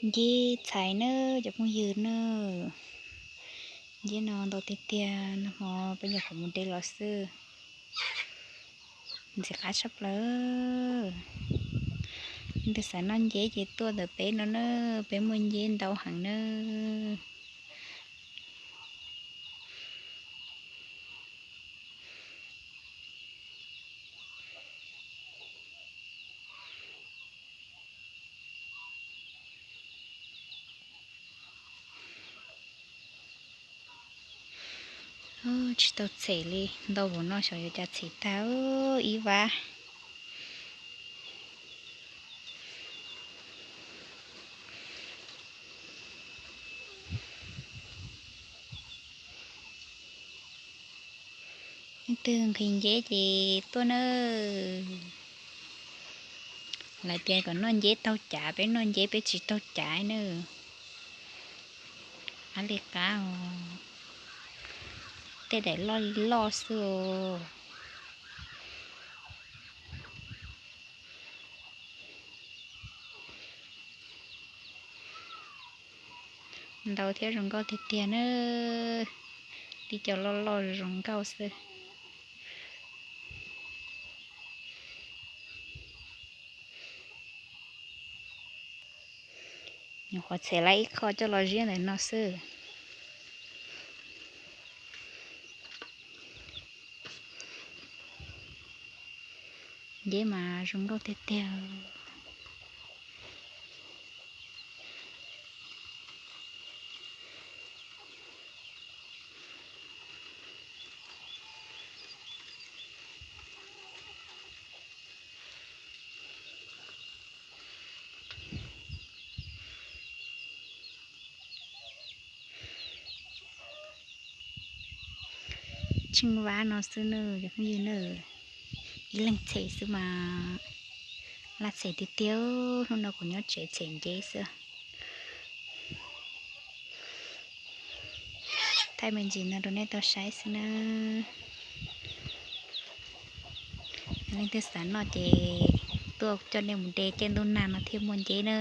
Nceb txhais na cov phooj ywg na, nceb no ntau tiag tiag, nag hmo peb nyuam qhuav mus de los xwb. Ntxim qab tshaj plaws. Leej twg xav noj nceb ces tuaj ntawm peb no na, peb muaj nceb ntau heev na. Tsis tau txhem li, ntau npaum no xyov yuav cas txhem tag ib vab. Leej twg nqhis nceb ces tuaj nawb. Lawv tias kom noj nceb taug cav, peb noj nceb peb tsis taug cav nawb. Qab li qab os, tej daim loj li loj xwb os. Ntau thiab zoo nkauj tiag tiag na, tib co loj loj zoo nkauj xwb. Nyuam qhuav txhem lawm ib qho coj los ziab ntawm no xwb. Nceb mas zoo nkauj tiag tiag. Tsheej vab no xwb na cov phooj ywg na, ib leeg txhem xwb mas laj txhem tiag tiag. Hnub no kuv nyob tsev txhem nceb xwb. Thaij me ntsis no rau nej tau saib xwb na. Leej twg xav noj ces tuaj coj nej mus de caij ntuj nag no thiaj muaj nceb na.